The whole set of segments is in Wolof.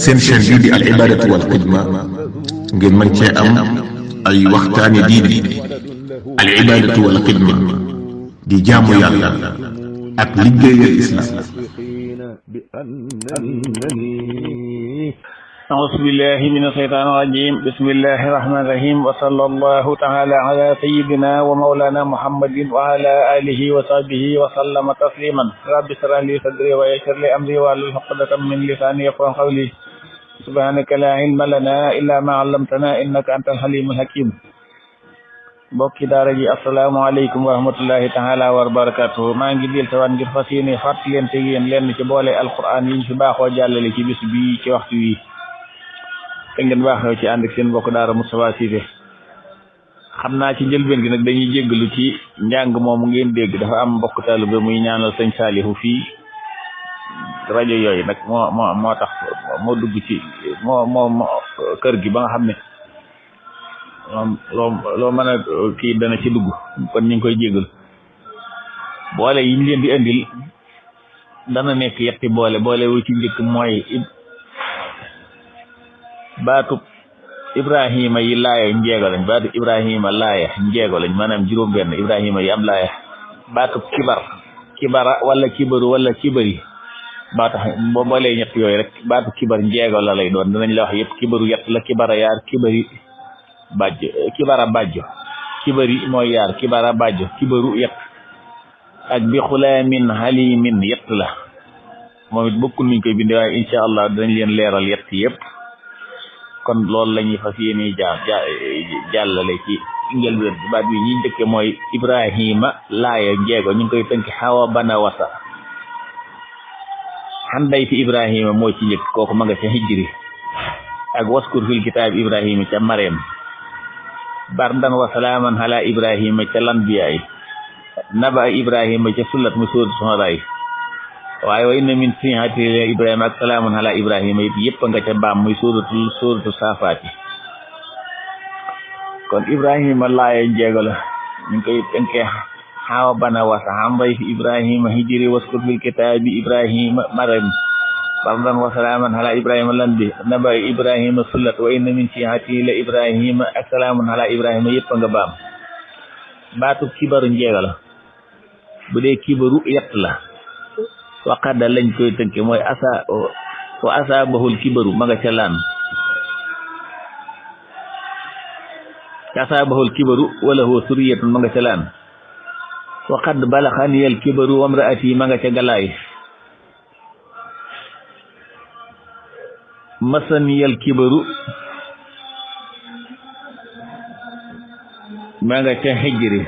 seen chaîne bii di al ibadatu wal xidma ngeen mën cee am ay waxtaani diine al ibadatu wal xidma di jaamu yàlla ak liggéeyal islam. أعوذ بالله من الشيطان الرجيم بسم الله الرحمن الرحيم وصلى الله تعالى على سيدنا ومولانا محمد وعلى آله وصحبه وسلم تسليما رب اشرح لي صدري ويسر لي أمري واحلل عقدة من لساني يفقهوا قولي سبحانك لا علم لنا إلا ما علمتنا إنك أنت الحليم الحكيم mbokki daara ji asalaamaaleykum wa rahmatullahi taala wa barakatuh maa ngi del tawaan ngir fas yéene fàttalente yéen lenn ci boole alquran yi ñu fi baaxoo jàllale ci bis bi ci waxtu wi te ngeen baaxoo ci ànd ak seen mbokk daara Moustapha Cissé xam naa ci njëlbeen gi nag dañuy jéggalu ci njàng moomu ngeen dégg dafa am mbokk taalibe muy ñaanal sëñ Saalihu fii rajo yooyu nag moo tax moo dugg ci moo kër gi ba nga xam ne loo mën a kii dana ci dugg kon ñu ngi koy jégal boole yi ñu leen di indil dana nekk yetti boole wu ci njëkk mooy baatu Ibrahima yi laaya njeego lañ baatu Ibrahima laaya njeego lañ maanaam juróom-benn Ibrahima yi am laaya baatu kibara wala kibaru wala kibari baatu boo boolee ñett yooyu rek baatu kibar njeego la lay doon danañ la wax yëpp kibaru yett la kibara yaar kibari bàjjo kibara bàjjo kibari mooy yaar kibara bàjjo kibaru yett ak bi xulaamin halimin yett la moom it bokkul nuñ koy bindee waaye incha allah dañ leen leeral yett yëpp kon loolu la ñuy fas yéene jàllale ci njëlbéen bi baat bi ñi njëkke mooy Ibrahima laaya njeego ñu ngi koy tënk xawa bana wasa xanday fi Ibrahima moo ci njëkk kooku ma nga ca hijri ak waskur fil kitaab Ibrahima ca Maryam bardan wa salaaman ala Ibrahima ca lanbiyaay naba Ibrahima ca sulat mu sóoru Soxraay waaye wa inna min sihati Ibrahima ak salaaman ala Ibrahima yëpp nga ca baam muy sóoratu saafaati kon Ibrahima laaya njeego la ñu ngi koy tënkee xaawa bana wasa xamday fi Ibrahima hijri waskur fil kitaabi Ibrahima Maryam bardan wa salaaman ala Ibrahima lanbi naba Ibrahima sulat wa inna min sihati la Ibrahima ak salaaman ala Ibrahima yëpp nga baam baatu kibaru njeego la bu dee kibaru yett la waqada lañ koy tënke mooy asaabahul kibaru ma nga ca laan asaabahul kibaru wala huwa suriyatun ma nga ca laan waqad balaxaniyal kibaru wa imraati ma nga ca galaay masaniyal kibaru ma nga ca hijri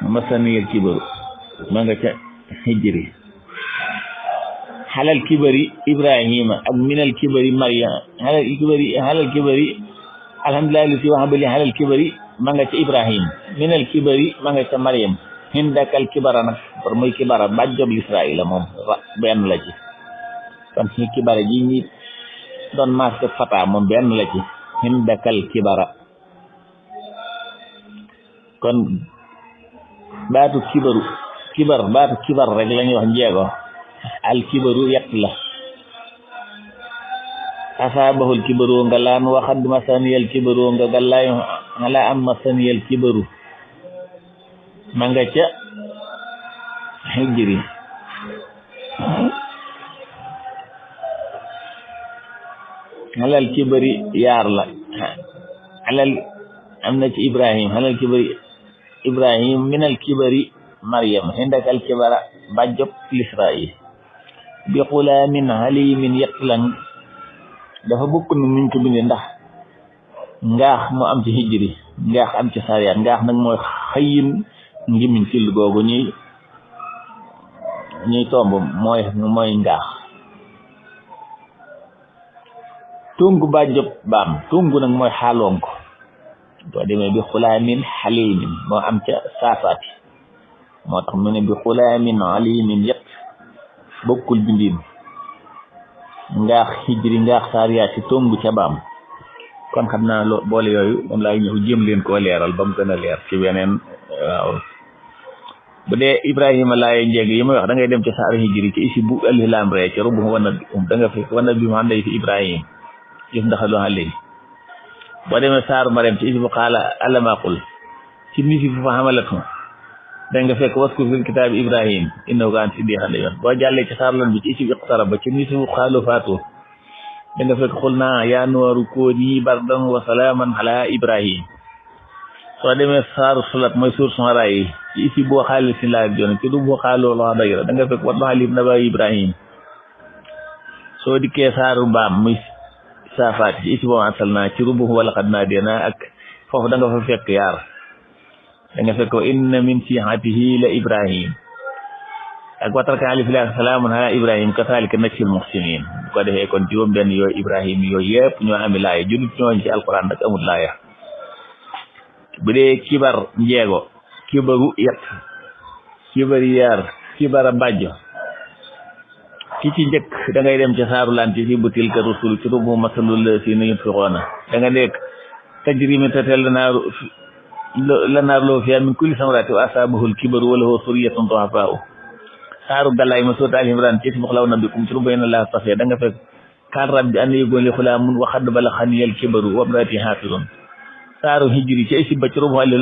masaniyal kibaru ma nga ca hijri halal kibari Ibrahima ak minal kibari Maryam halal kibari alhamdulillahi li si wax bali halal kibari ma nga ca Ibrahim minal kibari ma nga ca Maryam hindakal kibara nag par mooy kibara bàjjob Israila moom benn la ci kon ci kibara ji ñi doon maske fata moom benn la ci hindakal kibara kon baatu kibar rek la ñuy wax njeego al kibaru yett la asaabahul kibaru nga laan waxad masaniyal kibaru nga galaay ala am masaniyal kibaru ma nga ca hijri halal kibari yaar la halal am na ci Ibrahim halal kibari Ibrahim minal kibari Maryam hindakal kibara bàjjob Israil bi xulaamin halimin yett lan dafa bokk nu nuñ ko bindee ndax ngaax mu am ci hijri ngaax am ci sariya ngaax nag mooy xëyin ngimiñ till googu ñuy tomb mooy ngaax tungu bàjjob baam tungu nag mooy xaalonk boo demee bi xulaamin halimin moo am ca saafaati moo tax mu ne bi xulaamin halimin yett bokkul bindiin ngaax hijri ngaax sariya ci tungu ca baam kon xam naa boole yooyu moom laay ñëw jéem leen koo leeral ba mu gën a leer ci beneen waaw bu dee Ibrahima laaye njéeg yi may wax da ngay dem ci saar hijri ci isi bu alif lam ra ci rubu wana da nga fekk wana bi mu ànday fi Ibrahim gis ndaxalu alayhi boo demee saaru Mariam ci isi bu qaala alamaqul ci nisi fu fa xamalatu da nga fekk waskur fil kitaab Ibrahim innahu kaana siddiqan nabiyyan boo jàllee ci saar lan bi ci isi iqtaraba ci nisi fu xaalu faatu da nga fekk xul naa yaa nooru kooni bardan wa salaaman ala Ibrahim soo demee saaru sulat mooy suur Shu'araa yi ci isi boo xaalis si laa joon ci du boo xaaloo la dayra da nga fekk wat xaalib naba Ibrahim soo dikkee saaru baam muy saafaat ci isi boo asal naa ci rubu wala xad naa dina ak foofu da nga fa fekk yaar da nga fekk inna min shi'atihi la Ibrahim ak wataraka alif lam salaamun ala Ibrahim kasaalika najzil muhsinin bu ko defee kon juróom benn yooyu Ibrahim yooyu yëpp ñoo ami laaya jullit ñooñ ci alquran nag amul laaya bu dee kibar njeego kibaru yet kibari yaar kibara bàjjo ki ci njëkk da ngay dem ci saaru lanti si bu tilka rusul ci rubu masalul la si nuyun fi xoona da nga nekk tajri min tahtiha lanaaru lahu fiihaa min kulli samaratin wa asaabahu al-kibaru wa lahu zurriyyatun du'afaa'u saaru galaay ma soota Al Imraan ci ismu xalaw nabbikum ci rubu inna Allaha stafaah da nga fekk qaala rabbi annaa yakuunu lii ghulaamun wa qad balaghanii al-kibaru wa imra'atii aaqirun saaru hijri ci isi ba ci rubu alif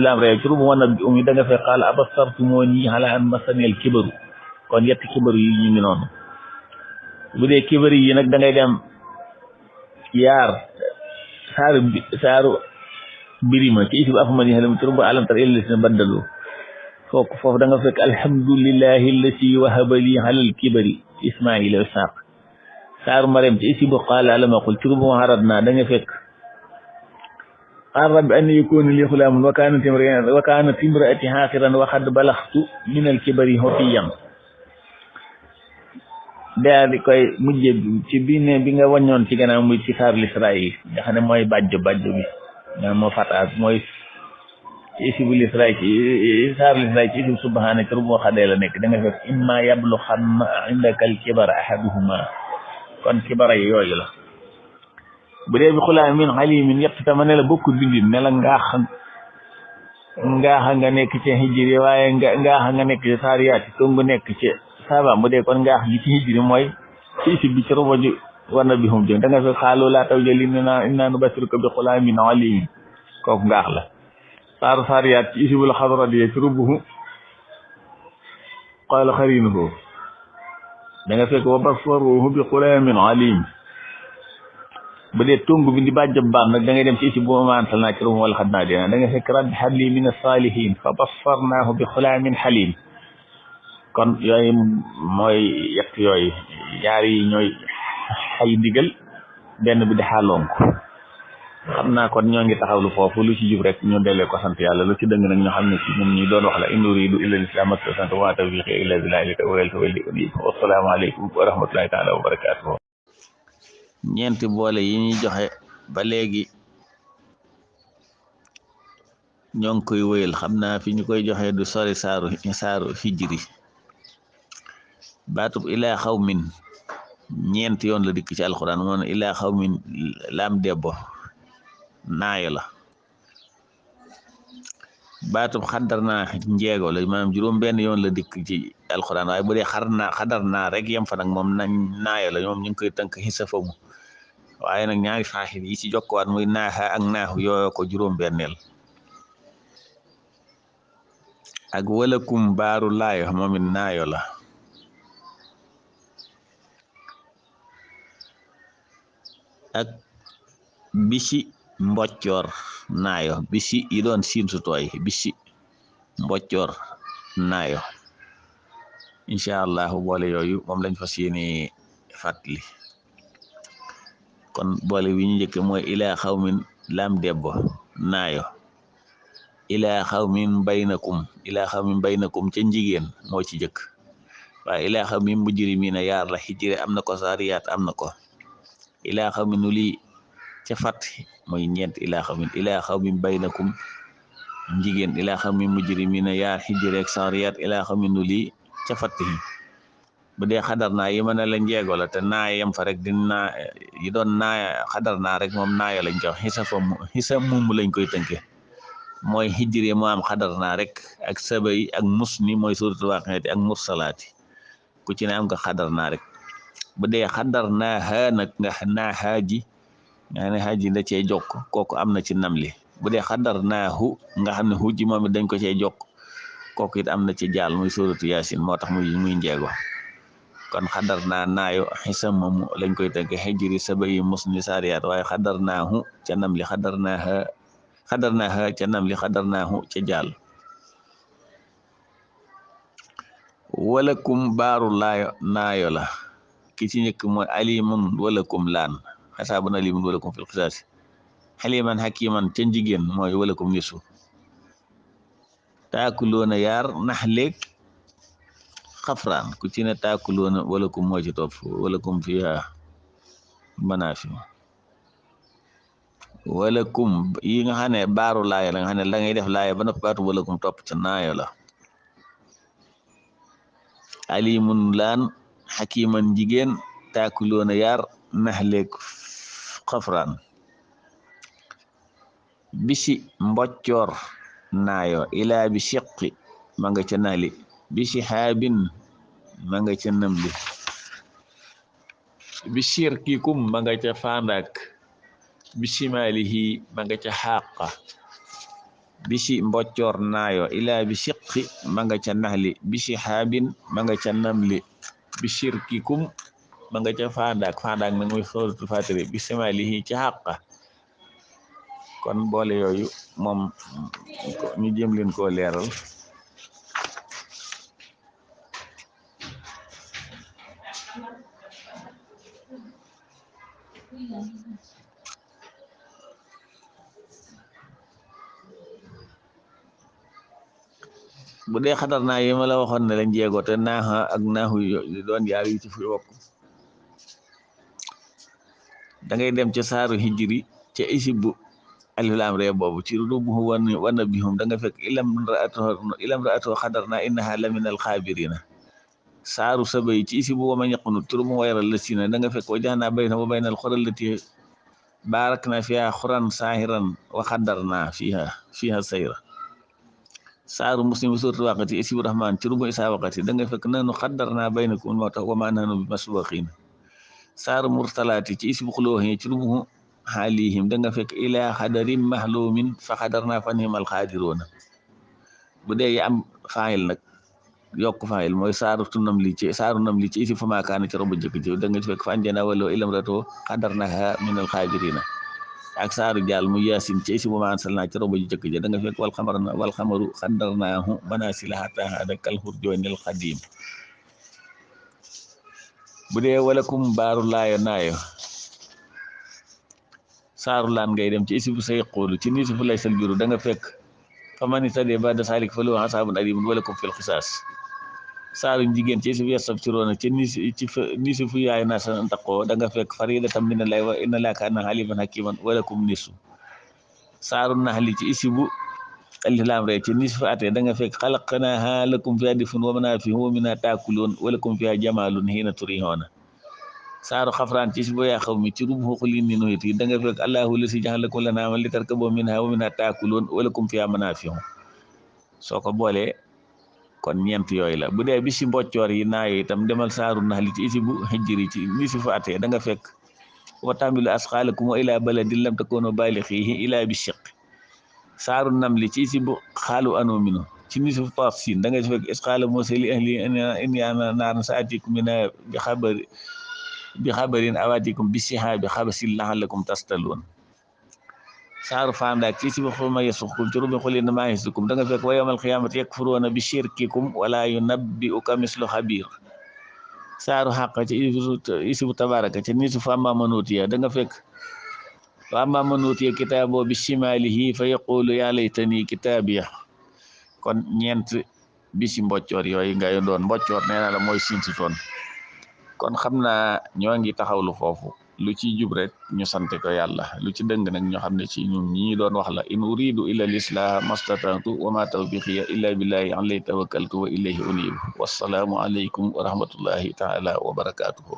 lam ra ci rubu wa nabbi'um da nga fekk qaala abasartumuunii alaa an massaniya al-kibaru kon yetti kibaru yi ñu ngi noonu bu dee kibaru yi nag da ngay dem yaar saaru birima ci isi bu afmani halam ci rubu alam tara illal lazina baddalu foofu da nga fekk alhamdulillahi allati wahaba li ala al-kibari ismaila wa ishaq saaru Mariam ci isi bu qaala alam aqul ci rubu haradna da nga fekk qaala rabbi anna yakuna li ghulaamun wa kaanat imra'atii aaqiran wa qad balaghtu min al-kibari utiyyan daal di koy mujjee ci bi nga waññoon ci gannaaw muy ci saarul Israa yi nga xam ne mooy bàjjo bi nga moo fataat mooy ci isibul Israa ci saarul Israa ci isib subhaana ci rubu xadee la nekk da nga fekk imma yablughanna indaka al-kibara ahaduhuma kon kibara yi yooyu la bu dee bi xulaamin alimin yett tama ne la bokku bindin ne la ngaaxa nga nekk ci hijri waaye ngaaxa nga nekk ci saariyaati tongu nekk ci saaba bu dee kon ngaax gi ci hijri mooy ci isib bi ci rubu ji war na bi hum jëm da nga fekk xaalu laa tawjal inna nubashiruka bi xulaamin alimin kooku ngaax la saaru saariyaat ci isibul xadradiya ci rubuhu qaala xarinuhu da nga fekk wa bassaruhu bi xulaamin alim bu dee tungu bi di bàjjab baam nag da ngay dem ci isi bu maantal naa ci rubu wala xad naa dina da nga fekk rabbi habli min as-saalihiin fa bassarnaahu bi xulaamin xaliim kon yooyu mooy yett yooyu ñaar yi ñooy xay ndigal benn bi di xaalonk xam naa kon ñoo ngi taxawlu foofu lu ci jub rek ñu dellee ko sant yàlla lu ci dëng nag ñu xam ne ci ñun ñi doon wax la in uriidu illa al-islaah mastata'tu wa maa tawfiiqii illaa billaah wassalaamu aleykum wa rahmatullaahi taala wa barakaatuh ñeenti boole yi ñuy joxe ba léegi ñoo ngi koy wéyal xam naa fi ñu koy joxe du sori saaru hijri baatub ilaa xawmin ñeenti yoon la dikk ci alxuraan moom ilaa xawmin laam debbo naayo la baatub xaddar naa njeego la maanaam juróom benn yoon la dikk ci alxuraan waaye bu dee xadar naa rek yem fa nag moom naayo la moom ñu ngi koy tënk xisa famu waaye nag ñaari faaxir yi ci jokkuwaat muy naaxa ak naaxu yooyo ko juróom benneel ak walakum baaru laayo moom it naayo la ak bisi mboccoor naayo bisi yi doon siin su tooy bisi mboccoor naayo incha allah boole yooyu moom lañ fas yéene fàttali kon boole bi ñu njëkk mooy ilaa xawmin lam debbo naayo ilaa xawmin baynakum ca njigéen moo ci jëkk waaye ilaa xawmin mujrimiina yaar la hijri am na ko saariyaat am na ko ilaa xawmin nu lii ca fat mooy ñeent ilaa xawmin baynakum njigéen ilaa xawmin mujrimiina yaar hijri ak saariyaat ilaa xawmin nu lii ca fat bu dee xadar naa yi mën a la njeego la te naa yem fa rek di naa yi doon naa xadar naa rek moom naayo lañ jox xisa mumu lañ koy tënke mooy hijri mu am xadarnaa rek ak sabay ak musni mooy suratul waqiati ak mursalaati ku ci ne am nga xadarnaa rek bu dee xadarnaaha nag nga naa xaaji nga ne xaaji da cee jokk kooku am na ci namli bu dee xadarnaahu nga xam ne xuji moom it dañ ko cee jokk kooku it am na ci jaal muy suratu yaasin moo tax muy njeego kon xadar naa naayo xisam moomu lañ koy tënk xijri sabayi musni saariyaat waaye xadar naahu ca namli xadar naaha ca namli xadar naahu ca jaal walakum baaru laayo naayo la ki ci njëkk mooy alimun walakum laan xasaabun alimun walakum fil xisaasi xaliman xakiman ca njigéen mooy walakum nisu taakuloona yaar nax léeg xafraan ku ci ne taakuloona walakum moo ci topp walakum fiha manaafi walakum yi nga xam ne baaru laaya la nga xam ne la ngay def laaya ba noppi baatu walakum topp ca naayo la alimun laan xakiman jigéen taakuloona yaar nax léeg xafraan bisi mboccoor naayo ilaa bi shiqi ma nga ca naali bi shihaabin ma nga ca namli bi shirkikum ma nga ca faandak bi shimalihi ma nga ca xaaqa bi shi mboccoor naayo ilaa bi shiqi ma nga ca naali bi shihaabin ma nga ca namli bi shirkikum ma nga ca faandak nag muy suratul fatiri bi shimalihi ca xaaqa kon boole yooyu moom ñu jéem leen koo leeral bu dee xadar naa yi ma la waxoon ne lañ jeego te naaxa ak naaxu doon yaar yu ci fi wokk da ngay dem ca saaru hijri ca isibu alif laam ree boobu ci rubuhu wa nabihum da nga fekk ilam ra'atu xadarna innaha la min alxaabirina saaru sabay ci isi bu wama ñaqunu turum wayral la sina da nga fekk wa jaxna bayna wa bayna alxural lati barakna fiha xuran saahiran wa xadarna fiha sayra saaru muslim suratul waqati isi bu rahman ci rubu isa waqati da nga fekk nanu xadarna baynakum mawta wa ma nahnu bi masbuqin saaru mursalaati ci isi bu xulooxi ci rubu xaalihim da nga fekk ilaa xadarin mahlumin fa xadarna fanhimal xaadiroona bu dee am faayil nag yokk faayil mooy saaru nam li ci isi fa maakaana ci robu jëkk ji da nga fekk fa anjana wala ilam rato xadarnaha minal xaadirina ak saaru jaal mu yaasin ci isi bu ma ansalna ci robu jëkk ji da nga fekk wal xamaru xadarnaahu manasila hatta hada kal hurjoonil xadim bu dee walakum baaru laayo naayo saaru laan ngay dem ci isi bu say xoolu ci nisi fu lay sal biru da nga fekk fa mani tade ba da salik fa lu asaabun alimun walakum fil xisaas saaru jigéen ci isi fu yasab ci roona ci nisi fu yaay na sa taqoo da nga fekk faridatan min allahi wa inna laa kaana aliman hakiman walakum nisu saaru naxli ci isi bu alif laam ree ci nisi fu ate da nga fekk xalaqnaaha lakum fiha difun wa manaafi'u wa minhaa taakuloon walakum fiha jamaalun hiina turiihoona saaru xafraan ci si bo yaa xaw mi ci rub xuqulin ni noyit yi da nga fekk allahu la si jaxalakum lanaa li tarkabu minhaa wa minhaa taakuloon walakum fiha manaafi'u soo ko boolee kon ñeent yooyu la bu dee bi si mboccoor yi naayo itam demal saaru naxli ci isi bu hijri ci ni si fu atee da nga fekk wa tamilu asqaalakum wa ilaa baladin lam takunu baalixiihi ilaa bi shiq saaru namli ci isi bu xaalu anominu ci ni si fu paaf siin da nga fekk isqaala Muusaa li ahlihi inni ana naaran saatiikum minhaa bi xabarin awaatikum bi sihaabi xabasin laxallakum tastaluun saaru faandaak ci si bu xuma yasuxkum ci rubi xulina maa yasukum da nga fekk wa yawmal qiyaamati yakfuruuna bi shirkikum wala yunabbi'uka mislu xabiir saaru xàqa ci isi bu tabaraka ci nisu fa amma man uutiya da nga fekk wa amma man uutiya kitaaboo bi shimaalihi fa yaqulu yaa laytanii kitaabiya kon ñeent bi si mboccoor yooyu ngay doon mboccoor nee na la mooy siin si toon kon xam naa ñoo ngi taxawlu foofu lu ci jub rek ñu sante ko yàlla lu ci dëng nag ñoo xam ne ci ñun ñi doon wax la in uridu illa lislaha mastata'tu wa ma tawfiqiya illa billahi alayhi tawakkaltu wa ilayhi unib wassalaamu alaykum wa rahmatullahi taala wa barakatuhu